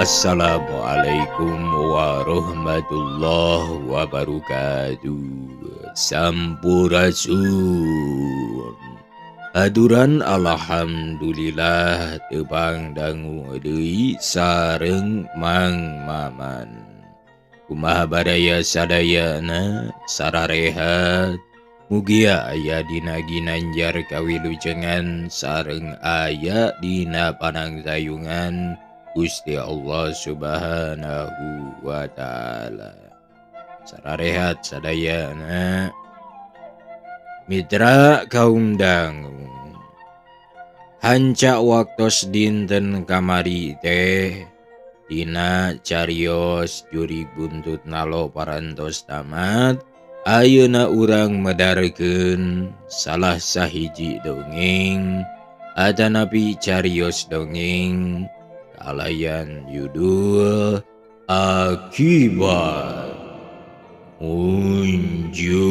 Assalamualaikum warahmatullahi wabarakatuh. Sampurasun. Aduran alhamdulillah tepang dangu deui sareng Mang Maman. Kumaha baraya sadayana sararehat. Mugia aya dina ginanjar kawilujengan sareng aya dina panangtayungan Gusti Allah Subhanahu wa ta'ala. Sararehat sadayana. Mitra kaum dangu. Hanca waktos dinten kamari teh dina carios juri buntut nalo parantos tamat. Ayeuna urang medarkeun salah sahiji dongeng atanapi carios dongeng kalayan judul Akibat Munjung.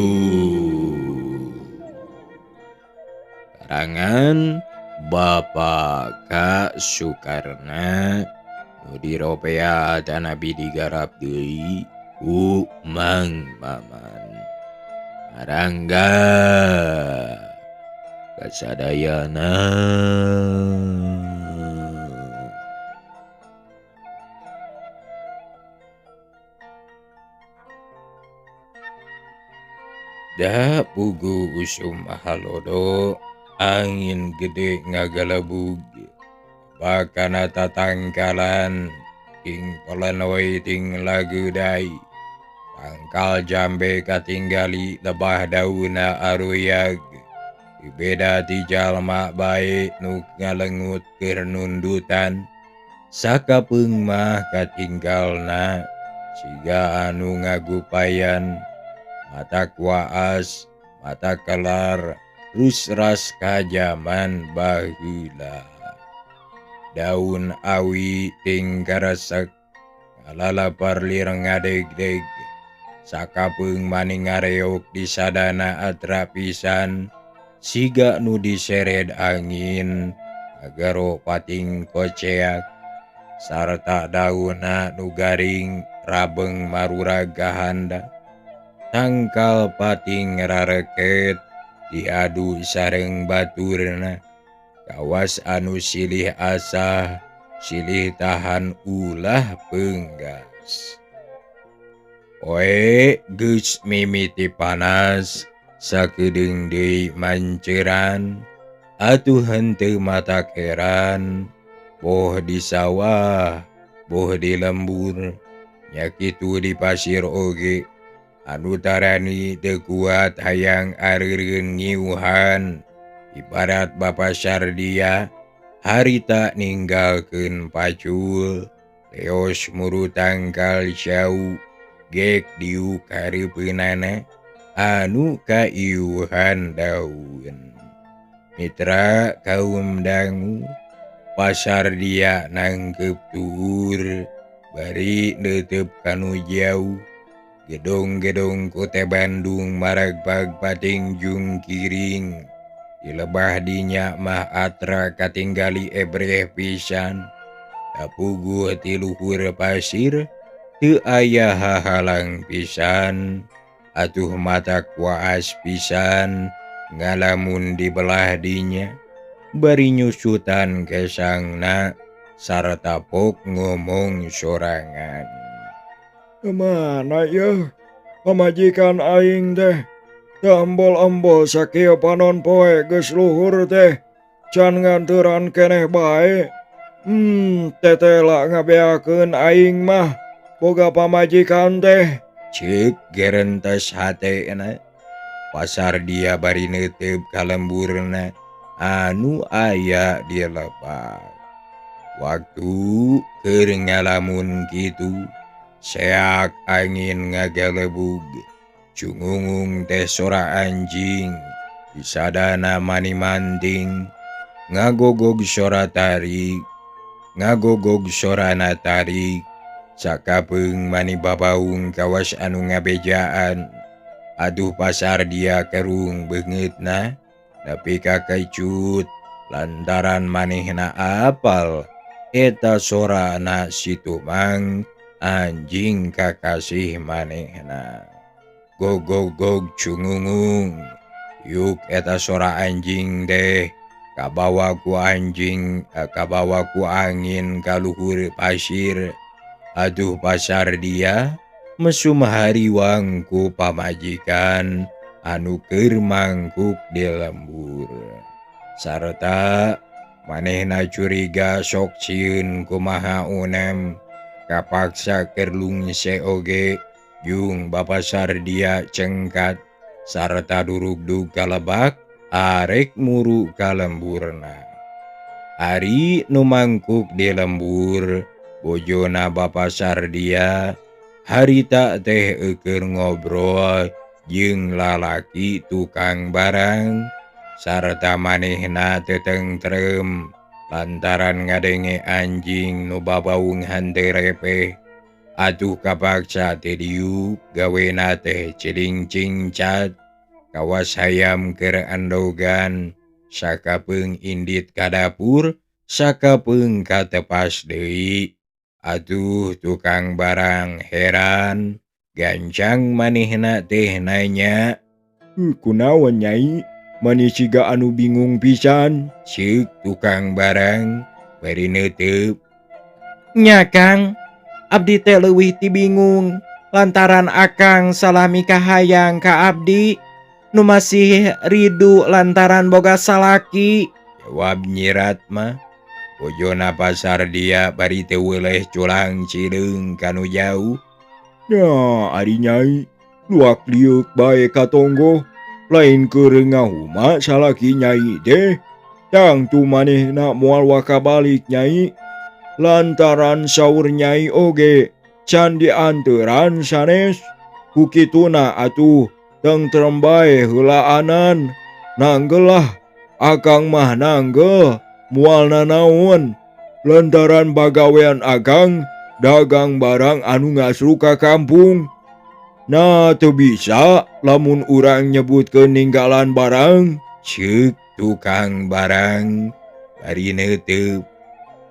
Karangan Bapak K. Sukarna nu diropea atanapi digarap deui ku Mang Maman. Arangga kasadayana. Da pugu usum halodo angin gede ngagalebug bakana tatangkalan ting polenoi ting lagudai tangkal jambe katinggali lebah dauna aruyag dibeda ti jalma bae nu ngalengut keur nundutan sakapeung mah katinggalna siga anu ngagupayan mata kuaas mata kelar rusras kajaman baheula daun awi ting karesek ngalalapar lir ngadegdeg sakapeung maning ngareok disadana atra pisan siga nu disered angin ngagero pating koceak sarta daunna nu garing rabeng marurag kahanda tangkal pating rareket diadu sareng baturna kawas anu silih asah silih tahan ulah peunggas. Poe geus mimiti panas sakedeung deui manceran atuh henteu mata keran boh di sawah boh di lembur nya kitu di pasir oge anu tarani teu kuat hayang areureun ngiuhan ibarat Bapa Sardia harita ninggalkeun pacul leos muru tangkal cau gek diuk hareupeunana anu kaiuhan daun. Mitra kaum dangu pasar dia nangkep tuur bari neuteup kanu jauh gedong-gedong kota Bandung maragbag pating jungkiring di lebah dinya mah atra katinggali ebreh pisan tapuguh ti luhur pasir teu aya hahalang pisan atuh mata kuaas pisan ngalamun di belah dinya bari nyusutan kesangna sarta pok ngomong sorangan. Kemana ya pamajikan aing teh ambol-ambol sakieu panon poe geus luhur teh can nganturan keneh bae. Tetela ngabeakeun aing mah boga pamajikan teh. Ceuk gerentes hatena pasar dia bari neuteup ka lemburna anu aya di lebak. Waktu keur ngalamun kitu seak angin ngagalebug cungungung teh sora anjing disadana mani manting ngagogog sora tarik ngagogog sorana tarik sakapeung mani babaung kawas anu ngabejaan. Aduh pasar dia kerung beungeutna nepi ka kecut lantaran manehna apal Eta sorana si Tumang anjing kakasih manehna. Gogogog cungungung. Yuk eta sora anjing deh kabawa ku anjing kabawa ku angin kaluhur pasir. Aduh pasar dia mesum hariwang ku pamajikan anu keur mangkuk di lembur. Sarta manehna curiga sok sieun kumaha unem kapaksa keur lungse oge jeung Bapa Sardia cengkat sarta durugdug kalebak arek muru ka lemburna. Ari nu mangkuk di lembur bojona Bapa Sardia harita teh eukeun ngobrol jeung lalaki tukang barang sarta manehna teu tentrem lantaran ngadenge anjing nu babaung henteu repeh. Aduh kapaksa teh diuk gawena teh cilingcingcat kawas hayam keur andogan sakapeung indit ka dapur sakapeung ka tepas deui. Aduh tukang barang heran gancang manehna teh nanya, Kunaon Nyai? Mani siga anu bingung pisan. Ceuk tukang barang bari neuteub. Nya Kang, abdi teh leuwih ti bingung lantaran akang salah mikahayang ka abdi nu masih ridu lantaran boga salaki. Jawab Nyi Ratma. Bojona Pasar dia bari teu weuleh culang cileung kanu jauh. Nya ari Nyai, luak lieuk bae ka tonggoh. Lain keur ngahuma salaki Nyai teh. Tangtu manehna moal waka balik Nyai. Lantaran saur Nyai oge can dianteran sanes. Ku kituna atuh tentrem bae heulaanan. Nanggel lah akang mah nanggel moal nanaon. Lantaran bagawean akang dagang barang anu ngasru ka kampung. Nah teu bisa lamun urang nyebutkeun ninggalan barang. Ceuk tukang barang bari neuteub.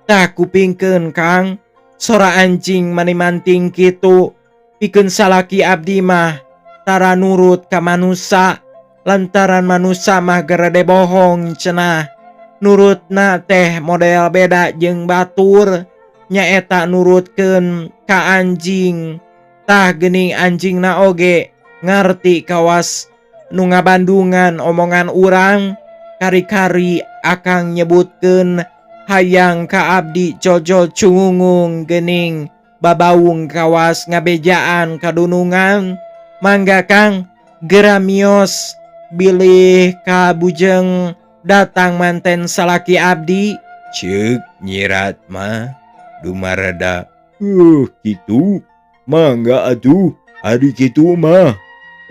Tah kupingkeun Kang, sora anjing mani manting kitu. Pikeun salaki abdi mah tara nurut ka manusa lantaran manusa mah gerede bohong cenah. Nurutna teh model beda jeung batur, nyaeta nurutkeun ka anjing. Tah geuning anjingna oge ngarti kawas nu ngabandungan omongan urang. Kari-kari akang nyebutkeun hayang ka abdi cocol cungungung geuning babaung kawas ngabejaan kadunungan. Mangga Kang, gera mios bilih ka bujeng datang manten salaki abdi. Ceuk Nyi Ratma dumareda. Kitu. Mangga atuh, ari kitu mah.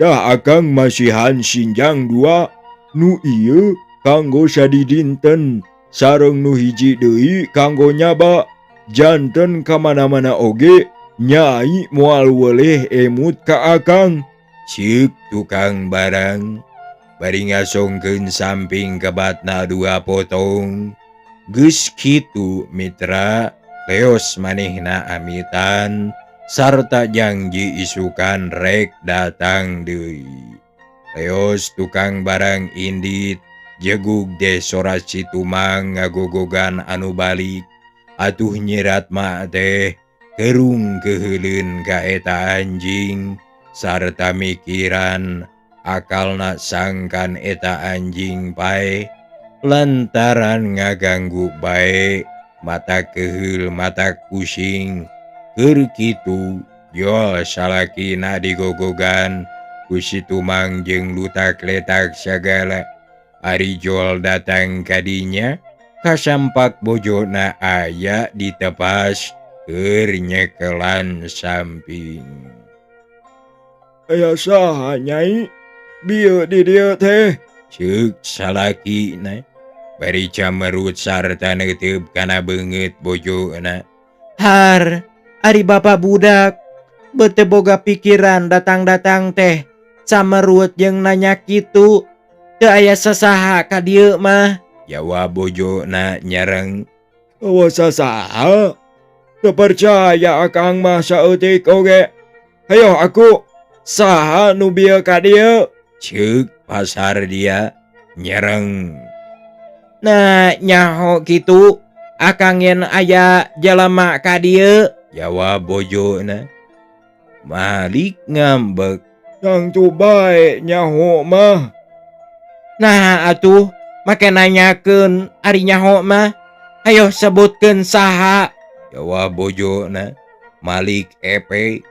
Tah akang masihan sinjang dua nu ieu kanggo sadidinten sareng nu hiji deui kanggo nyaba. Janten kamana-mana oge Nyai moal weuleh emut ka akang. Ceuk tukang barang bari ngasongkeun samping kebatna dua potong. Geus kitu mitra leos manehna amitan sarta janji isukan rek datang deui. Leos tukang barang indit jegug deh sora si Tumang ngagogogan anu balik. Atuh Nyi Ratma teh kerung keheuleun ka eta anjing sarta mikiran akalna sangkan eta anjing pae lantaran ngaganggu bae mata keheul mata pusing. Keur kitu jol salakina digogogan ku si Tumang jeung lutak-letak sagala. Ari jol datang kadinya kasampak bojona aya ditepas keur nyekelan samping. Aya saha Nyai? Bieu di dieu teh? Ceuk salakina bari camerut sarta neuteub kana beungeut bojona. Har, ari bapa budak bete boga pikiran datang-datang teh camerut jeung nanya kitu. Teu aya sasaha ka dieu mah. Jawab bojona nyareng. Eueuh sasaha? Teu percaya akang mah saeutik oge. Hayoh aku, saha nu bieu ka dieu? Ceuk pasar dia nyereng. Nah nyaho kitu akang yen aya jelema ka dieu, jawab bojona. Malik ngambek. Tangtu bae nyaho mah. Nah atuh make nanyakeun ari nyaho mah. Hayoh sebutkeun saha, jawab bojona. Malik epe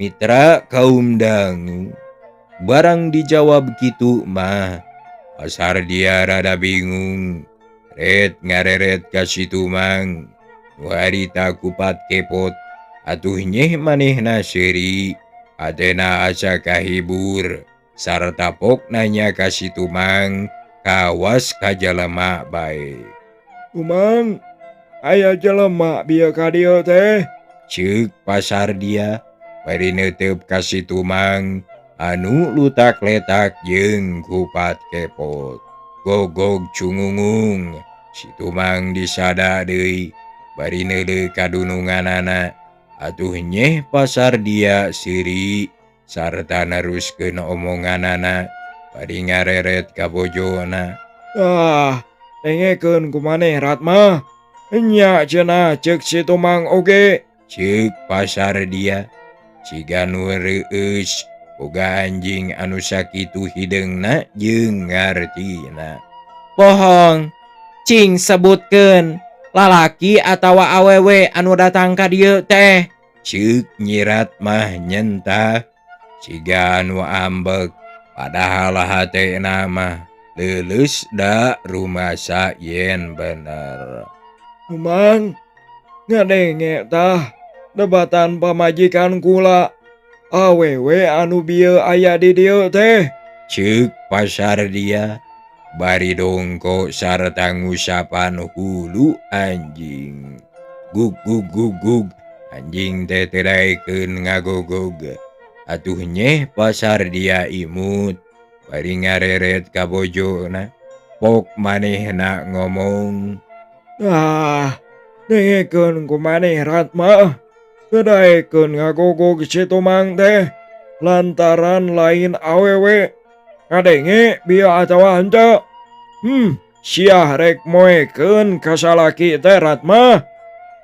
mitra kaum dangu. Barang dijawab kitu mah pasar dia rada bingung. Ret ngareret ka si Tumang. Nu harita kupat kepot atuh nyeh manehna seuri. Atena asa kahibur sarta pok nanya ka si Tumang kawas ka jalema bae. Tumang, aya jelema bieu ka dieu teh? Ceuk pasar dia bari neuteup ka si Tumang anu lutak-letak jeung kupat kepot. Gogog cungungung si Tumang disada deui bari neuleuh ka dununganana. Atuh nyeh pasar dia seuri sarta neruskeun omonganana bari ngareret ka bojona. Ah, dengekeun ku maneh Ratma. Nya cenah ceuk si Tumang oge. Ceuk pasar dia siga nu reueus boga anjing anu sakitu hideungna jeung ngartina. Bohong, cing sebutkeun lalaki atawa awewe anu datang ka dieu teh. Ceuk nyirat mah nyentah siga anu ambek padahal hatena mah leuleus da rumasa yen bener. Tumang, ngadenge tah debatan pamajikan kula. Awewe anu bieu aya di dieu teh. Ceuk pasar dia bari dongko sarta ngusapan hulu anjing. Gug gug gug gug anjing teh teu daekeun ngagogog. Atuh nyeh pasar dia imut bari ngareret ka bojona. Pok manehna ngomong. Ah, dengekeun ku maneh Ratma. Teu daekeun ngagogog si Tumang teh lantaran lain awewe. Ngadenge bieu atawa henteu? Siah rek moekeun ka salaki teh Ratma.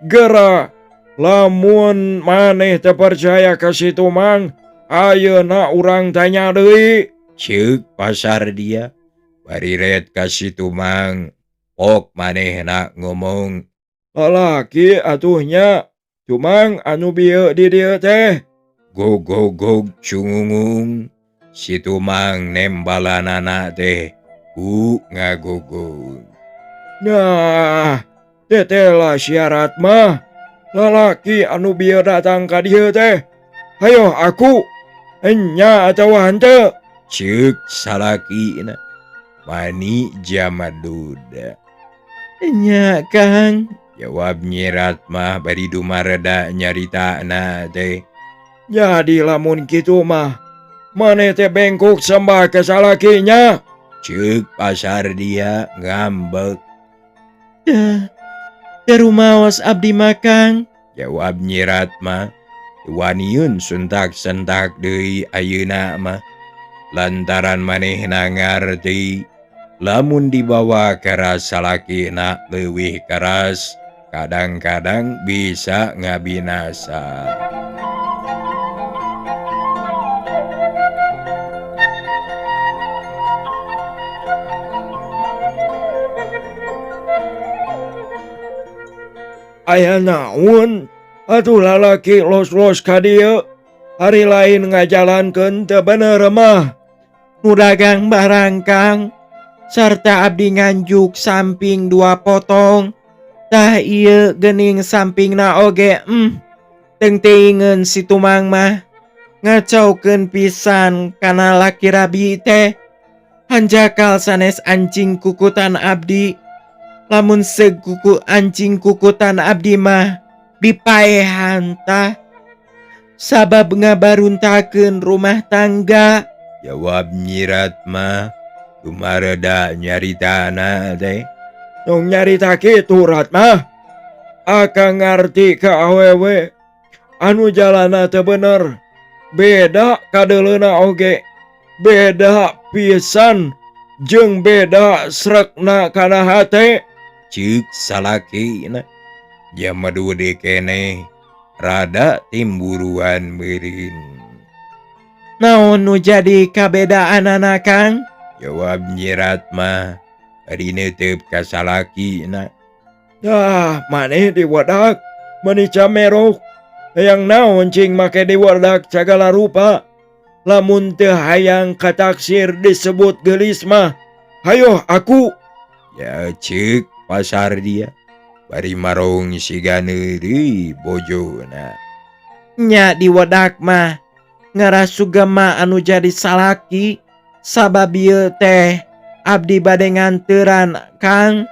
Gera lamun maneh teu percaya ka si Tumang, ayeuna urang tanya deui. Ceuk pasar dia bari ret ka si Tumang. Pok manehna ngomong. Lalaki atuh nya Tumang anu bieu di dieu teh. Gogogog cungungung si Tumang nembalanana teh ku ngagogog. Nah, tetela syarat mah lalaki anu bieu datang ka dieu teh. Hayoh aku enya atawa henteu. Ceuk salakina mani jamaduda. Enya Kang, jawab Nyi Ratmah bari dumareda nyaritana teh. Jadi lamun kitu mah maneh teh bengkok sembah ke salakinya. Ceuk pasar dia ngambek. Dah, darumaos abdi mah Kang, jawab Nyi Ratmah. Waniun suntak-sentak deui ayeuna mah. Lantaran manehna ngarti lamun dibawa keras salakina leuwih keras, kadang-kadang bisa ngabinasa. Aya naon atuh lalaki los-los ka dieu, hari lain ngajalankeun teu bener mah. Nu dagang barang Kang, sarta abdi nganjuk samping 2 potong. Tah ieu geuning sampingna oge, teuing-teuingeun si Tumang mah. Ngacaukeun pisan kana laki rabi teh. Hanjakal sanes anjing kukutan abdi. Lamun seguku anjing kukutan abdi mah dipaehan tah. Sabab ngabaruntakeun rumah tangga. Jawab Nyi Ratma, dumareda nyaritana teh. Tong nyarita kitu Ratma. Akang ngarti ka awewe anu jalana teu bener beda kadeuleuna oge beda pisan jeung beda srekna kana hate. Ceuk salakina jama dude keneh rada timburuan meureun. Naon nu jadi kabedaanana Kang? Jawab Nyi Ratma bari neuteup ka salakina. Dah maneh diwedak meuni camerok hayang naon cing make diwedak sagala rupa. Lamun teu hayang kataksir disebut geulis mah hayoh aku. Ya ceuk pasar dia bari marong siga neureuy bojona. Nya diwedak mah ngarah sugema anu jadi salaki sabab ieu teh abdi bade nganteran Kang.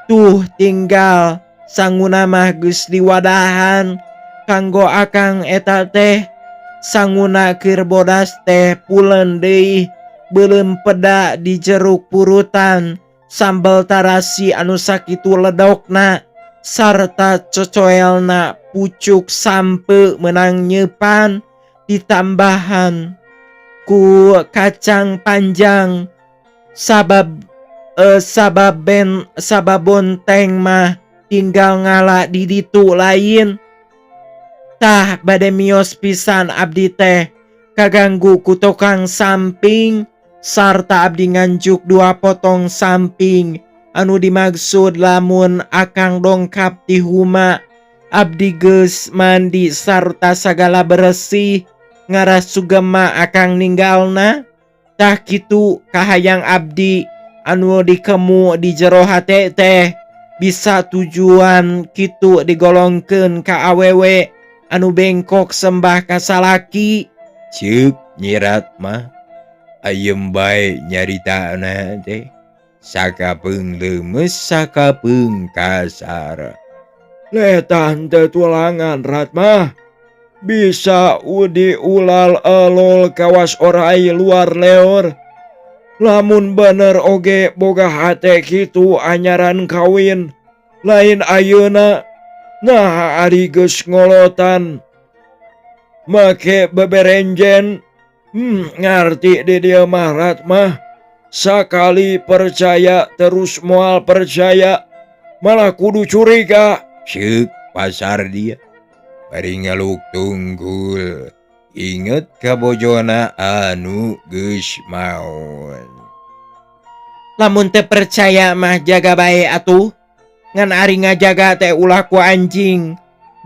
Tuh tinggal sanguna mah geus diwadahan kanggo akang eta teh sanguna keur bodas teh pulen deui beuleum peda di jeruk purutan sambel tarasi anu sakitu ledokna sarta cocoelna pucuk sampe menang nyeupan ditambahan ku kacang panjang sabab ben sabab bonteng mah tinggal ngala di ditu lain. Tah bade mios pisan abdi teh kaganggu ku tukang samping sarta abdi nganjuk 2 potong samping anu dimaksud lamun akang dongkap ti huma abdi geus mandi sarta sagala beresih ngarah sugema akang ninggalna. Tah kitu kahayang abdi anu dikemu di jero hate teh bisa tujuan kitu digolongkeun ka awewe anu bengkok sembah ka salaki. Ceuk Nyi Ratma ayem bae nyaritana teh sakapeung leumeus sakapeung kasar. Letah teu tulangan Ratma bisa udi ulal elol kawas orai luar leor. Lamun bener oge boga hate kitu anyaran kawin lain ayeuna. Nah ari geus ngolotan make beberenjen. Ngarti di dieu mah Ratma sakali percaya terus moal percaya malah kudu curiga. Ceuk pasar dia bari ngaluk tunggul inget ka bojona anu geus maon. Lamun teu percaya mah jaga bae atuh ngan ari ngajaga teh ulah ku anjing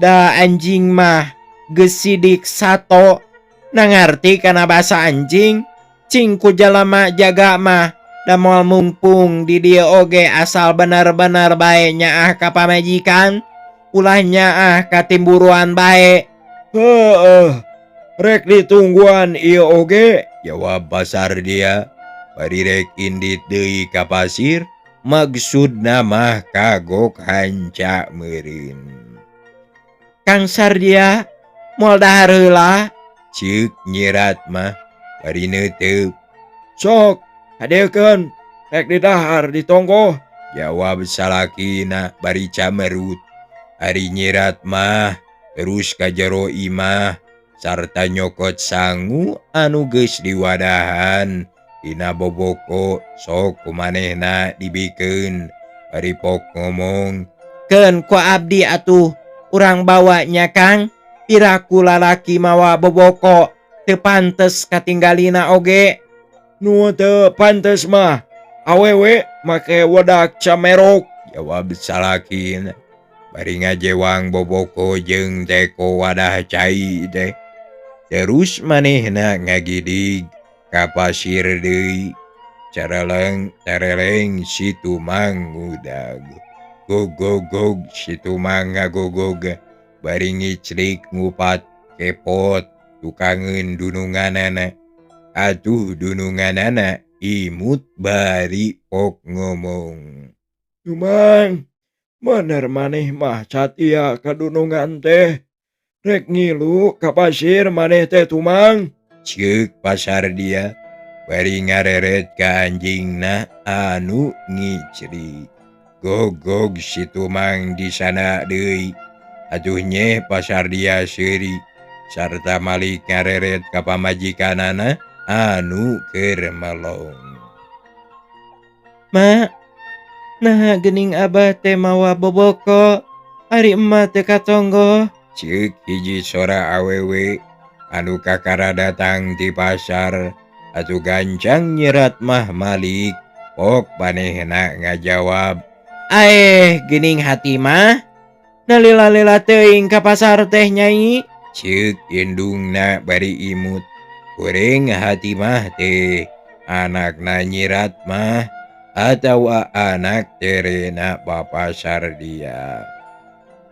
da anjing mah geus sidik sato na ngarti kana basa anjing. Cing ku jalama jaga mah da moal mumpung di dieu oge asal bener-bener bae nyaah ka pamajikan ulah nyaah ka timburuan bae. Heeh, rek ditungguan ieu oge, jawab pasar dia bari rek indit deui ka pasir maksudna mah kagok hanca meureun. Kang Sardia moal dahar heula, ceuk Nyi Ratma bari neuteup. Sok hadeulkeun rek didahar di tonggoh, jawab salakina bari camerut. Ari Nyi Ratma terus ka jero imah sarta nyokot sangu anu geus diwadahan dina boboko sok kumanehna dibikeun bari pok ngomong. Keun ku abdi atuh urang bawa nya Kang, piraku lalaki mawa boboko teu pantes katinggalina oge. Nu teu pantes mah awewe make wedak camerok, jawab salakina bari ngajewang boboko jeung teko wadah cai teh. Terus manehna ngagidig ka pasir deui careleng tereleng situ mangudag gogogog situ mangagogog bari ngicrik ngupat kepot tukangeun dununganana. Atuh dununganana imut bari pok ngomong. Tumang bener maneh mah satia kadunungan teh rek ngilu ka pasir maneh teh tumang. Ceuk pasar dia bari ngareret ka anjingna anu ngicrik. Gogog si Tumang di sana deui. Atuh nyeh pasar dia seuri sarta Malik ngareret ka pamajikanana anu keur melong. Ma, naha geuning abah teh mawa boboko ari emak teu katonggo? Ceuk hiji sora awewe anu kakara datang ti pasar. Atuh gancang nyerat mah Malik pok manehna ngajawab. Aeh geuning hati mah da lila-lila teuing ka pasar teh nyai. Ceuk indungna bari imut. Goreng hati mah teh anakna nyirat mah atawa anak terena Bapak Sardia.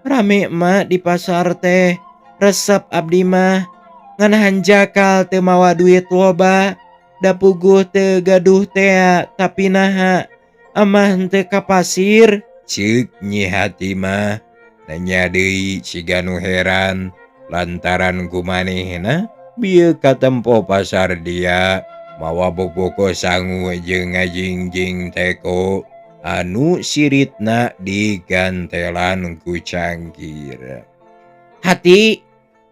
Rame emak di pasar teh, resep abdi mah ngan hanjakal teu mawa duit loba, da puguh teu gaduh tea tapi naha amah henteu ka pasir. Ceuk Nyi Hatimah nanya deui siga nu heran lantaran kumanehna bieu katempo pasar dia mawa boboko sangu jeung ngajingjing teko anu siritna digantelan ku cangkir. Hati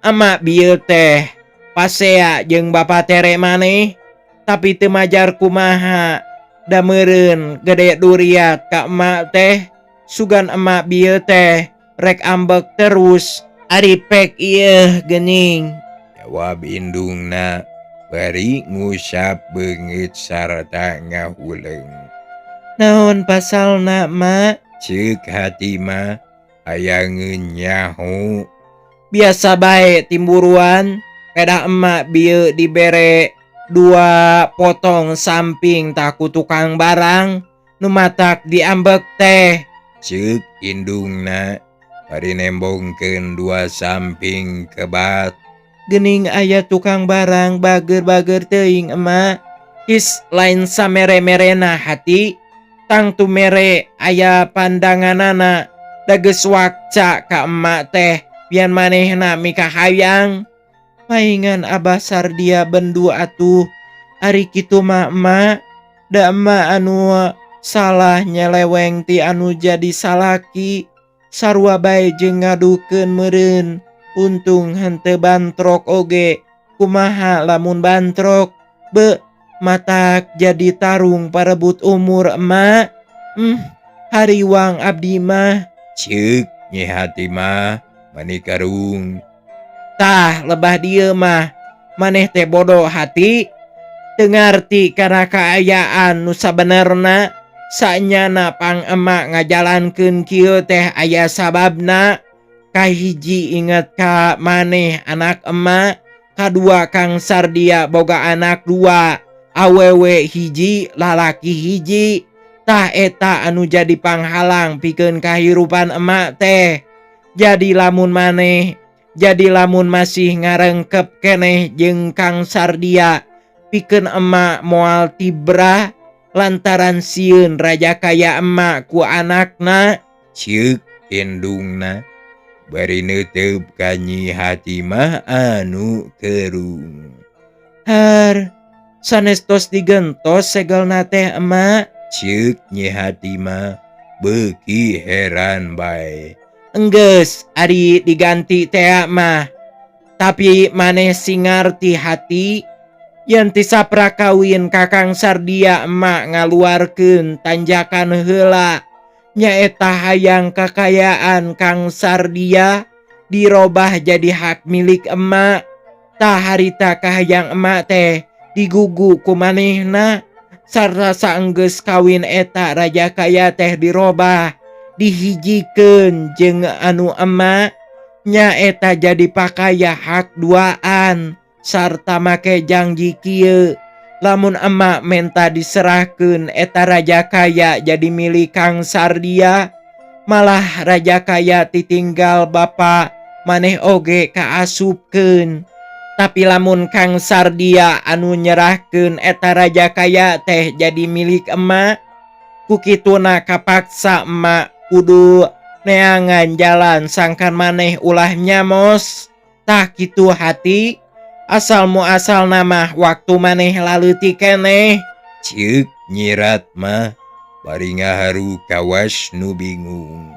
ama bieu teh pasea jeung bapa tere maneh tapi teu majar kumaha da meureun gede duriat ka emak teh sugan emak bieu teh rek ambek terus. Ari pek ieu geuning, jawab indungna bari ngusap beungeut sarta ngahuleung. Naon pasalna mak? Ceuk Hatimah hayangeun nyaho. Biasa bae timburuan pedah emak bieu dibere 2 potong samping tah ku tukang barang nu matak diambek teh. Ceuk indungna bari nembongkeun 2 samping kebat. Geuning aya tukang barang bager-bager teuing emak. Is lain samere-merena hati tangtu mere aya pandanganana da geus wakca ka emak teh pian manehna mikahayang. Paingan Abah Sardia bendu atuh ari kitu mah emak, da emak anu salah nyeleweng ti anu jadi salaki sarua bae jeung ngadukeun meureun. Untung henteu bantrok oge, kumaha lamun bantrok be matak jadi tarung parebut umur emak. Hariwang abdi mah. Ceuk Nyi Hatimah mani karung. Tah lebah dieu mah maneh teh bodoh hati teu ngarti kana kaayaan nu sabenerna. Sanyana pang emak ngajalankeun kieu teh aya sababna. Kahiji inget ka maneh anak emak, kadua Kang Sardia boga anak 2, awewe hiji lalaki hiji. Tah eta anu jadi panghalang pikeun kahirupan emak teh. Jadi lamun maneh, jadi lamun masih ngarengkep keneh jeung Kang Sardia pikeun emak moal tibrah lantaran sieun raja kaya emak ku anakna. Ceuk indungna bari neuteup ka Nyi Hatimah anu kerung. Har sanes tos digentos segelna teh emak. Ceuk Nyi Hatimah beuki heran bae. Enggeus ari diganti tea mah, tapi maneh sing ngarti hati yen ti sapra kawin ka Kang Sardia emak ngaluarkeun tanjakan heula nyaeta hayang kakayaan Kang Sardia dirobah jadi hak milik emak. Tah harita kahayang emak teh digugu ku manehna sarta saenggeus kawin eta raja kaya teh dirobah dihijikeun jeung anu emak nyaeta jadi pakaya hak duaan sarta make janji kieu lamun emak menta diserahkeun eta raja kaya jadi milik Kang Sardia, malah raja kaya titinggal bapa maneh oge kaasupkeun. Tapi lamun Kang Sardia anu nyerahkeun eta raja kaya teh jadi milik emak, ku kituna kapaksa emak kudu neangan jalan sangkan maneh ulah nyamos. Tah kitu hati asal muasal nama waktu maneh laleutik keneh. Ceuk nyirat mah Bari ngaharu kawas nu bingung.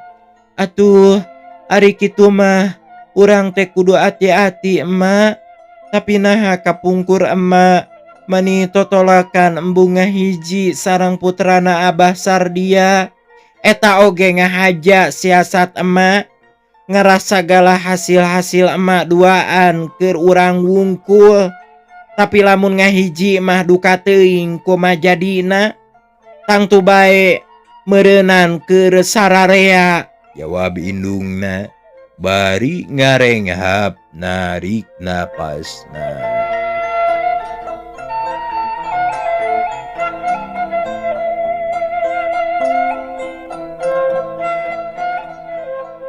Atuh ari kitu mah urang teh kudu ati-ati emak. Tapi naha kapungkur emak mani totolakan embung ngahiji sareng putrana Abah Sardia. Eta oge ngahaja siasat emak. Ngerasa segala hasil-hasil emak duaan keur urang wungkul. Tapi lamun ngahiji mah duka teuing kumaha jadina. Tangtu bae meureunan keur sararea. Jawab indungna bari ngarenghap narik napasna.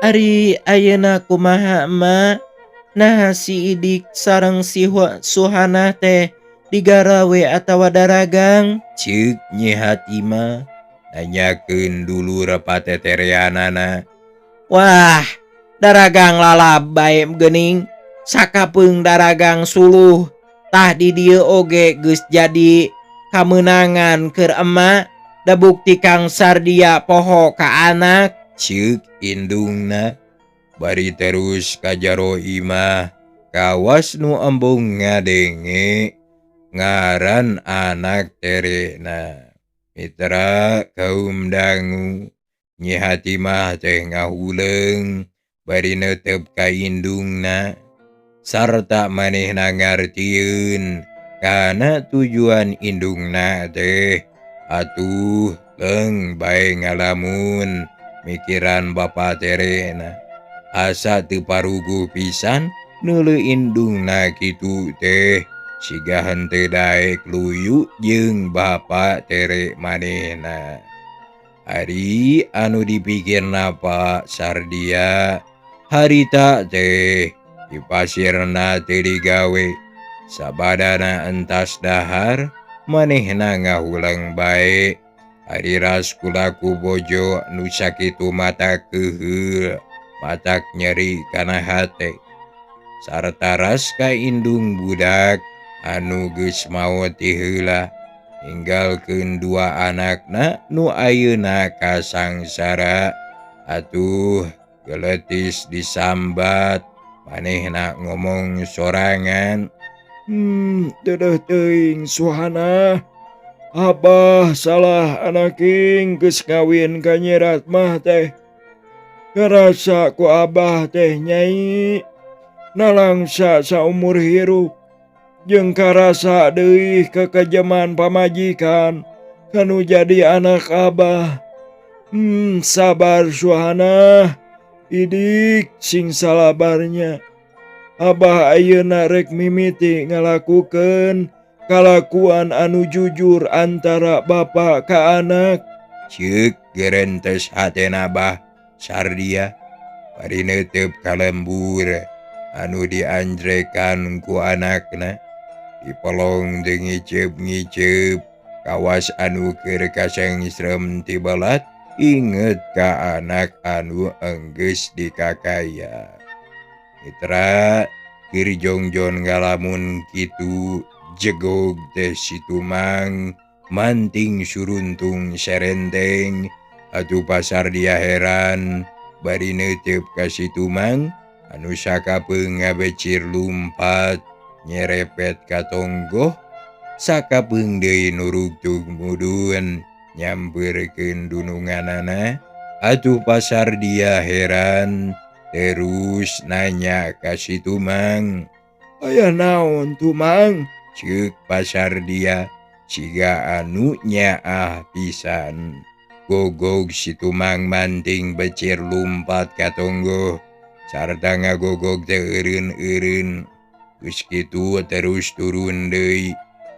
Ari ayeuna kumaha emak? Naha si Idik sareng si Suhana teh digarawe atawa daragang? Ceuk Nyi Hatimah nanyakeun dulur patetereanana. Wah, daragang lalab bae geuning. Sakapeung daragang suluh. Tah di dieu oge geus jadi kamenangan keur emak. Da bukti Kang Sardia poho ka anak. Ceuk indungna bari terus ka jaro imah kawas nu embung ngadenge ngaran anak terena. Mitra kaum dangu Nyi Hatimah teh ngahuleung bari neuteup ka indungna sarta manehna ngartieun kana tujuan indungna teh. Atuh leung bae ngalamun mikiran bapa terena. Asa teu paruguh pisan neuleuh indungna kitu teh siga henteu daek luyu jeung bapa tere manehna. Ari anu dipikirna Pak Sardia harita teh di pasirna teu digawe sabadana entas dahar manehna ngahulang bae. Ari ras kulaku bojo nu sakitu mata keuheul matak nyeri kana hate sarta ras ka indung budak anu geus maot ti heula ninggalkeun dua anakna nu ayeuna kasangsara. Atuh geletis disambat manehna ngomong sorangan. Dedeh teuing Suhana. Abah salah anaking geus kawin ka Nyi Ratmah teh. Karasa ku abah teh nyai nalangsa saumur hirup jeung karasa deui kekejaman pamajikan kanu jadi anak abah. Sabar Suhana, idik sing salabarnya. Abah ayeuna rek mimiti ngalakukeun kalakuan anu jujur antara bapa ka anak. Ceuk gerentes hatena Abah Sardia bari neuteup ka lembur anu dianjrekan ku anakna. Dipolong deung ngiceup-ngiceup kawas anu keur kasengsrem ti balat inget ka anak anu enggeus dikakaya. Mitra keur jongjon ngalamun kitu jegog teh si Tumang manting suruntung serenteng. Atuh pasar dia heran bari neuteup ka si Tumang anu sakapeung ngabecir lumpat nyerepet ka tonggoh. Sakapeung deui nurugtug mudun nyampeurkeun dununganana. Atuh pasar dia heran terus nanya ka si Tumang. Aya naon Tumang? Ceuk pasar dia siga anu nyaah pisan. Gogog si Tumang manting becir lumpat ka tonggoh sarta ngagogog teh eureun-eureun. Geus kitu terus turun deui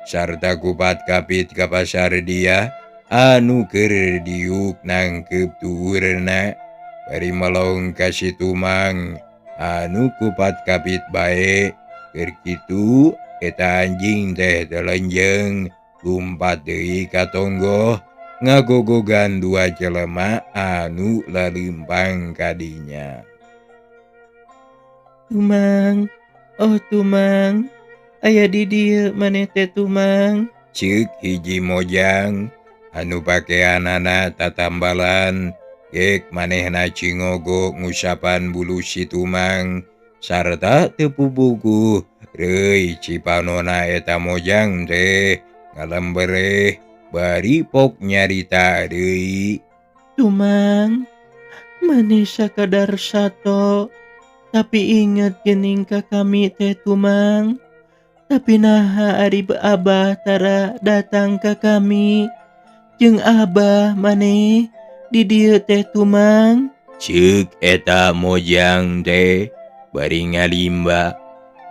sarta kupat kapit ka pasar dia anu keur diuk nangkeup tuurna. Bari melong ka si Tumang anu kupat kapit bae. Keur kitu eta anjing teh telenjeng lumpat deui ka tonggoh ngagogogan dua jelema anu lalempang kadinya. Tumang, oh Tumang, aya di dieu maneh teh Tumang. Ceuk hiji mojang Anu pakeanana tatambalan gek manehna cingogo ngusapan bulu si Tumang sarta teu puguh reuy cipanona eta mojang teh ngalembereh bari pok nyarita deui. Tumang, maneh sakadar sato, tapi inget geuning ka kami teh Tumang. Tapi naha ari abah tara datang ka kami. Jeung abah maneh di dieu teh Tumang. Ceuk eta mojang teh bari ngalimba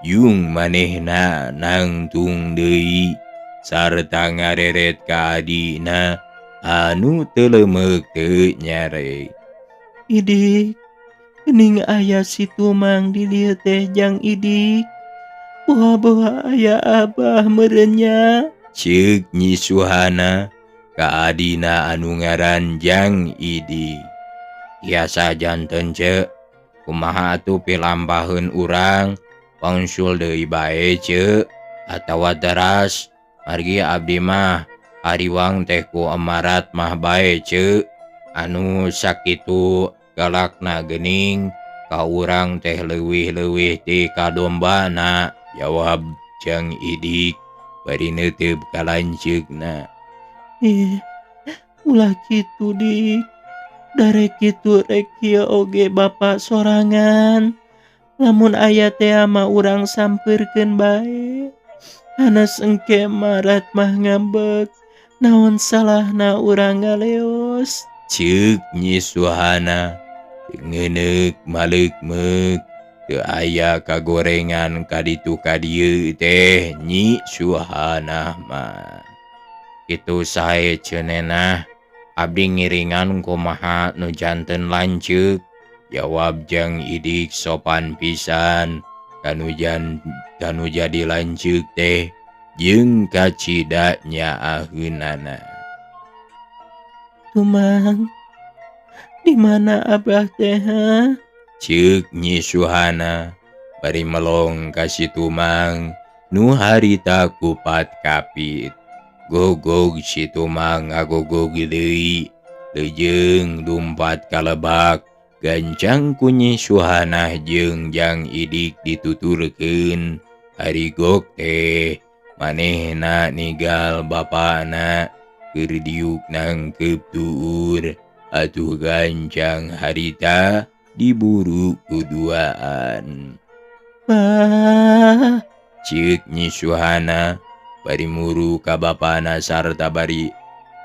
yung manehna nangtung deui sarta ngareret ka adina anu teu leumeuk teu nyare. Idik, geuning aya si Tumang di dieu teh jang Idik. Boha-boha aya abah meureun nya. Ceuk Nyi Suhana ka adina anu ngaran Jang Idik. Biasa janten ceuk, kumaha atuh pilampaheun urang pangsul deui bae ceuk atawa teras margi abdi mah hariwang teh ku emarat mah bae ceuk anu sakitu galakna geuning ka urang teh leuwih-leuwih ti kadombana, jawab Jang Idik bari neuteup ka lanceukna. Ih, ulah kitu Dik. Darek kitu rek kieu oge bapa sorangan. Lamun aya teh mah urang sampeurkeun bae. Hanas engke marat mah ngambek. Naon salahna urang ngaleos? Ceuk Nyi Suhana ngeuneuh maleukmeuk teu aya kagorengan ka ditu ka dieu teh Nyi Suhana mah. Kitu sae ceunenah abdi ngiringan kumaha nu janten lanceuk, jawab Jang Idik sopan pisan kanu jadi lanceuk teh jeung kacida nyaaheunana. Tumang, di mana abah teh ha? Ceuk Nyi Suhana bari melong ka si Tumang nu harita kupat kapit. Gogog si Tumang ngagogog deui leujeung lumpat ka lebak gancang ku Nyi Suhana jeung Jang Idik dituturkeun. Ari gog teh manehna nigal bapana keur diuk nangkeup tuur atuh gancang harita diburu kuduaan. Bah, ceuk Nyi Suhana bari muru ka bapana sarta bari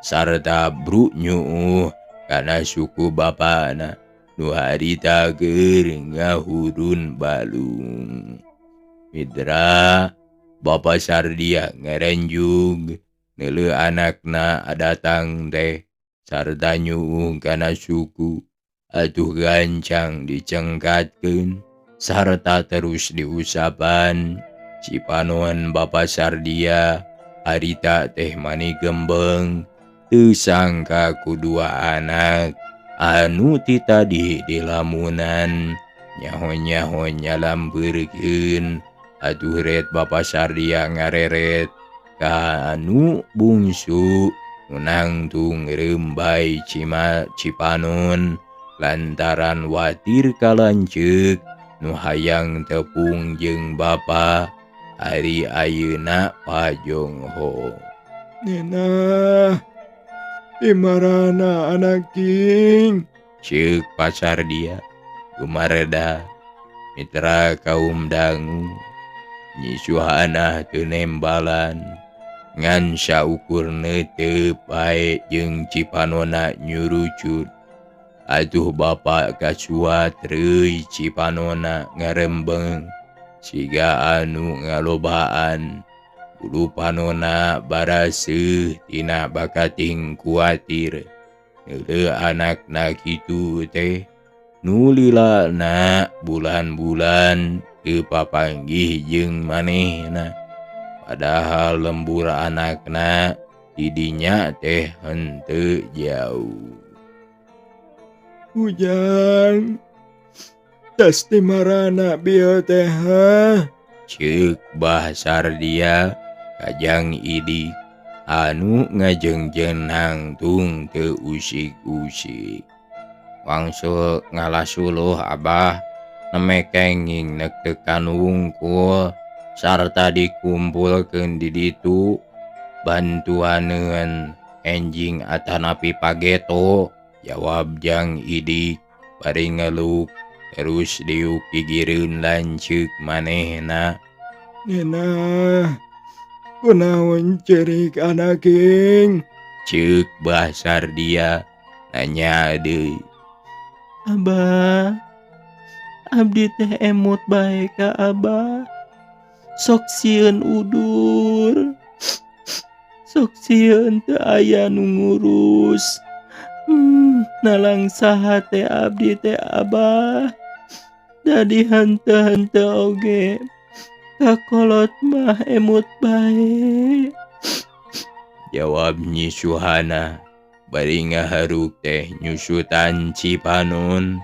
sarta bru nyuuh kana suku bapana nu harita keur ngahurun balung. Mitra Bapa Sardia ngarenjug neuleuh anakna datang teh sarta nyuuh kana suku atuh gancang dicengkatkeun sarta terus diusapan. Cipanon Bapa Sardia harita teh mani gembeng teu sangka ku dua anak anu ti tadi dilamunan nyaho-nyaho nyalambeurkeun. Atuh ret Bapa Sardia ngareret ka anu bungsu nu nangtung rembay Cipanon lantaran watir ka lanceuk nu hayang tepung jeung bapa ari ayeuna pajongho. Nenah, di marana anak king? Ceuk Pasar dia gumareda mitra kaum dangu. Nyi Suhana teu nembalan ngan saukur neuteup bae jeung Cipanona nyurucut. Atuh bapa kasuat reuy Cipanona ngarembeng siga anu ngalobaan. Bulu panona baraseuh tina bakating kuatir. Neuleuh anakna kitu teh nu lilana bulan-bulan teu papanggih jeung manehna. Padahal lembur anakna didinya teh henteu jauh. Ujang, tas di marana bieu teh ha? Ceuk Bah Sardia kajang Idik. anu ngajengjen nangtung teu usik-usik. Wangsul ngalasuluh Abah neme kenging nek tekan wungkul sarta dikumpulkeun di ditu bantuaneun enjing atanapi pageto, jawab Jang Idik bari ngeluk terus diuk gigireun lanceuk manehna. Nena, kunaon cerik anaking? Ceuk Bah Sardia nanya deui. Abah, abdi teh emut bae ka Abah. Sok sieun udur, sok sieun teu aya nu ngurus. Nalang saha teh abdi teh Abah. Dadi henteu-henteu oge kakolot mah emut bae. Jawab Nyi Suhana bari ngaharuk teh nyusutan cipanon.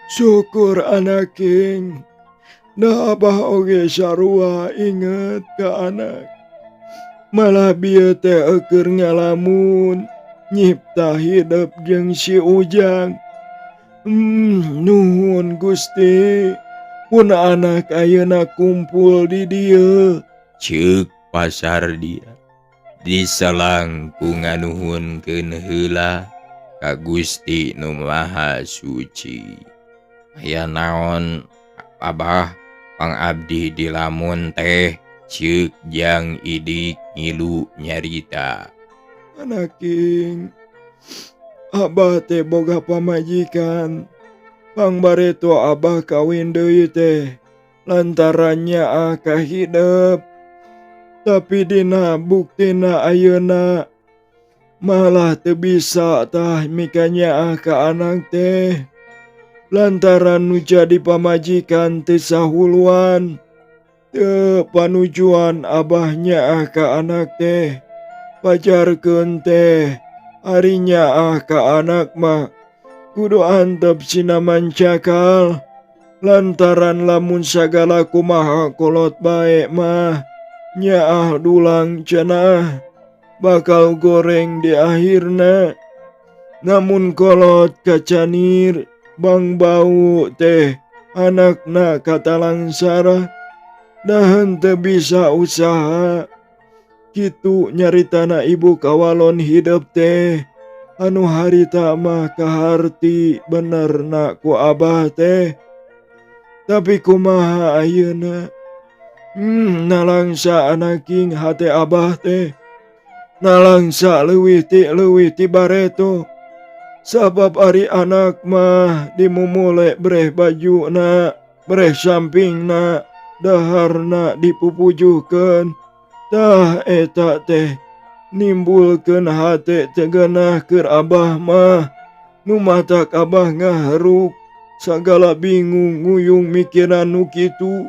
Syukur anaking. Nah Abah oge sarua inget ka anak. Malah bieu teh eueur ngalamun nyipta hidup jeung si Ujang. Nuhun Gusti, pun anak ayeuna kumpul di dieu. Ceuk pasar dia diselang ku nganuhunkeun heula ka Gusti Nu Maha Suci. Aya naon Abah pangabdi dilamun teh? Ceuk Jang Idik ngilu nyarita. Anaking, Abah teh boga pamajikan. Pangbareto Abah kawin deui teh lantaran nyaah ka hidep. Tapi dina buktina ayeuna malah teu bisa tah mika nyaah ka anak teh. Lantaran nu jadi pamajikan teu sahuluan, teu panujuan Abah nyaah ka anak teh. Pajarkeun teh ari nyaah ka anak mah kudu antep sina mancakal. Lantaran lamun sagala kumaha kolot bae mah nyaah dulang cenah bakal goreng di akhirna. Namun kolot kacanir bang bau teh anakna katalangsara dahan teu bisa usaha. Kitu nyaritana ibu kawalon hidup teh anu harita mah kaharti benerna ku Abah teh. Tapi kumaha ayeuna? Nalangsa anaking hate Abah teh. Nalangsa leuwih ti leuwih ti bareto. Sabab ari anak mah dimumule breh bajuna, breh sampingna, daharna dipupujuhkeun. Tah eta teh nimbulkeun hate teu geunah keur Abah mah. Nu matak Abah ngaharuk sagala bingung nguyung mikiran nu kitu.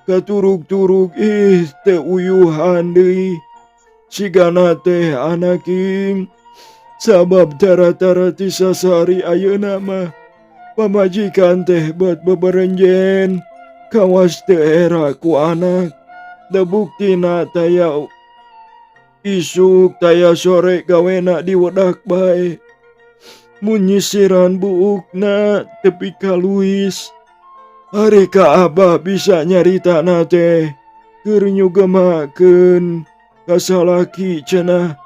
Katurug-turug ih teu uyuhan deui. Sigana teh anaking. Sabab tara-tara ti sasari ayeuna mah pamajikan teh bet beberenjen kawas teu era ku anak. Da buktina taya isuk taya sore gawena diwedak bae. Mun nyisiran buukna tepi ka Luis. Ari ka Abah bisa nyaritana teh keur nyugemakeun ka salaki cenah.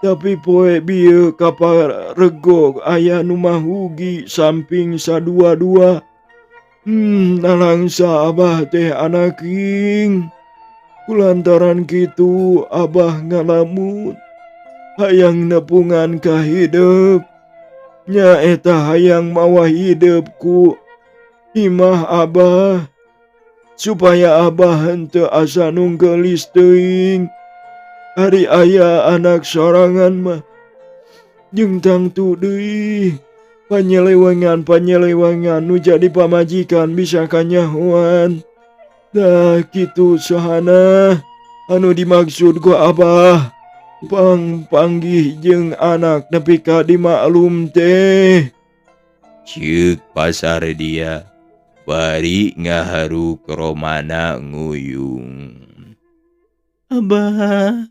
Tapi poe bieu kaparego aya nu mahugi samping sadua-dua. Nalangsa Abah teh anaking. Kulantaran kitu Abah ngalamun hayang nepungan ka hidup. Nyaeta hayang mawa hidup ku imah Abah supaya Abah henteu asa nunggelis teuing. Ari aya anak sorangan mah jeung tangtu deui panyelewengan-panyelewengan nu jadi pamajikan bisa kanyahoan. Dah kitu Sohana anu dimaksud ku Abah pang panggih jeung anak nepi ka dimaklum teh. Ceuk pasar dia bari ngaharuk romana nguyung. Abah,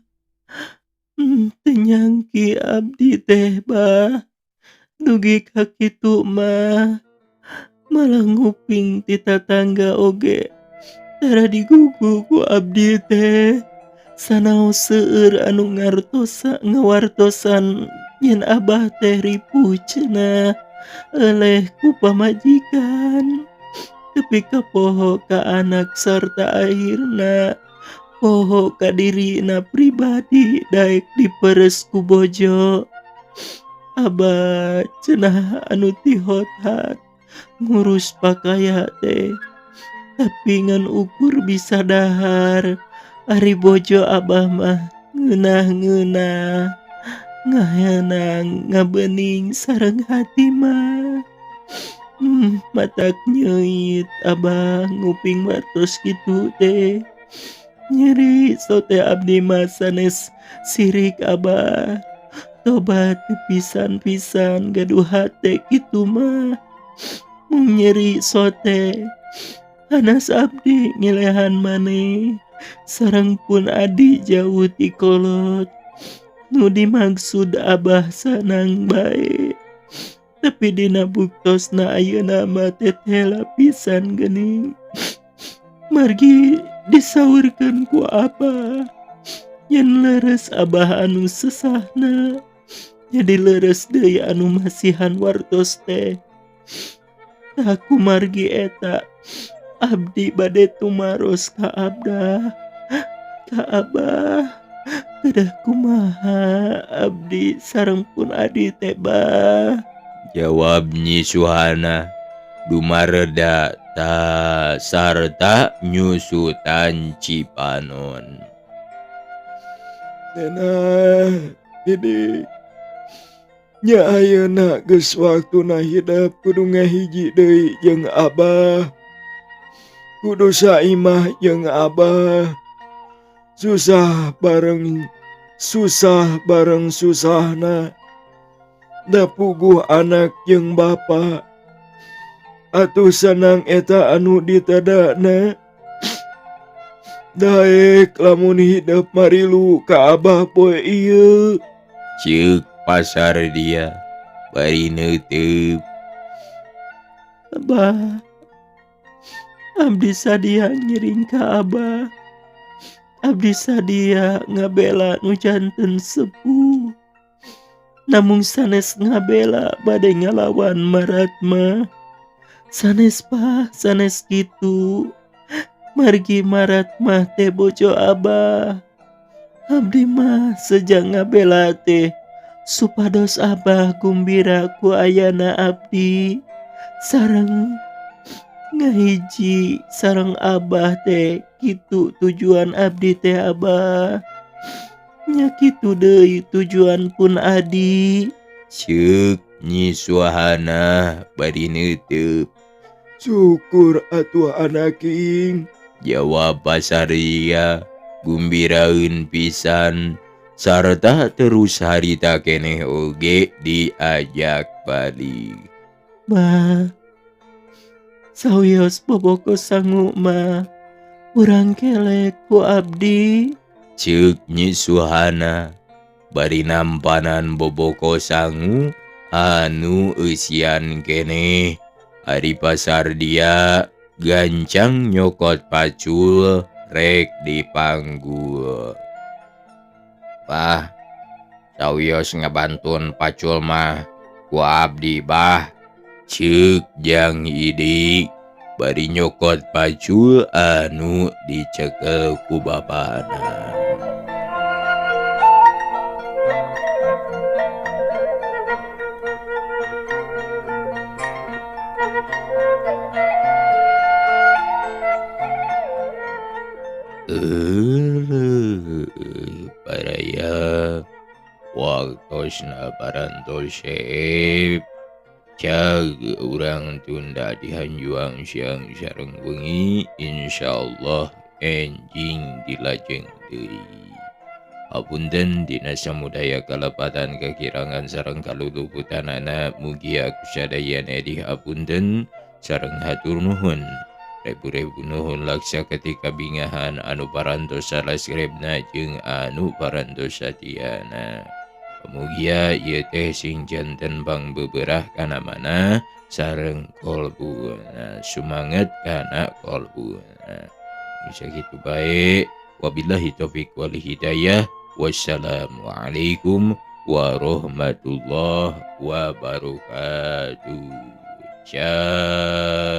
Teu nyangki abdi teh bah dugi ka kitu mah malah nguping ti tatangga oge tara digugu ku abdi teh sanaos seueur anu ngawartosan yen abah teh ripuh cenah eleh ku pamajikan tepi ka poho ka anak sarta akhirna poho ka dirina pribadi daek diperes ku bojo. Abah cenah anu tihothat ngurus pakaya teh tapi ngan ukur bisa dahar. Ari bojo abah mah ngeunah-ngeunah ngahenang ngabening sareng hati mah. Matak nyeuit abah nguping wartos kitu teh. Nyeri sote abdi mah sanes sirik abah. Tobat pisan-pisan gaduh hate kitu mah. Mung nyeri sote hanas abdi ngilehan maneh sareng pun adi jauh ti kolot. Nu dimaksud abah sanang bae. Tapi dina buktosna ayeuna mah teteh pisan geuning. Margi disaurkeun ku abah yen leres abah anu sesahna jadi leres deui anu masihan wartos teh. Tah kumargi eta abdi bade tumaros ka abdah ka abah kedah kumaha abdi sareng pun adi teh bah. Jawab Nyi Suhana dumareda ta sarta nyusutan Cipanon. Nenah didik nya ayeuna geus waktuna hidep kudu ngahiji deui jeung abah. Kudu saimah jeung abah. Susah bareng susahna. Da puguh anak jeung bapa. Atuh sanang eta anu ditadana. Daek lamun hidep marilu ka abah poe ieu. Ceuk pasar dia bari neuteub. Abah, abdi sadia ngiring ka abah. Abdi sadia ngabela nu janten sepuh. Namung sanes ngabela bade ngalawan marat mah. Sanes pah sanes kitu. Margi marat mah teh bojo abah. Abdi mah sejak ngabela teh supados abah gumbira ku ayana abdi. Sareng ngahiji sareng abah teh kitu tujuan abdi teh abah. Nya kitu deui tujuan pun adi. Ceuk Nyi Suhana bari neuteub. Syukur atuh anaking. Jawab Pasaria gumbiraeun pisan sarta terus harita keneh oge diajak balik. Bah, sawios boboko sangu mah urang kelek ku abdi. Ceuk Nyi Suhana bari nampanan boboko sangu anu eusian keneh. Ari pasar dia gancang nyokot pacul rek dipanggul. Bah, sawios ngabantun pacul mah ku abdi bah. Ceuk Jang Idi bari nyokot pacul anu dicekel ku bapana. Baraya waktosna parantos seep. Cag urang tunda dihanjuang siang sareng wengi, insyaallah enjing dilajeng deui. Hapunten dina samudaya kalepatan kakirangan sareng kaluluputanana, mugia kusadayana dihapunten sareng hatur nuhun. Rebu-rebu nuhun laksa ketika bingahan anu parantos salasrebna jeung anu parantos satiana. Mugia ieu teh sing janten pangbeberah kana mana sareng kolbuna, sumanget kana kolbuna. Bisa kitu bae. Wabillahi taufik wal hidayah. Wassalamualaikum warahmatullahi wabarakatuh. Ciao.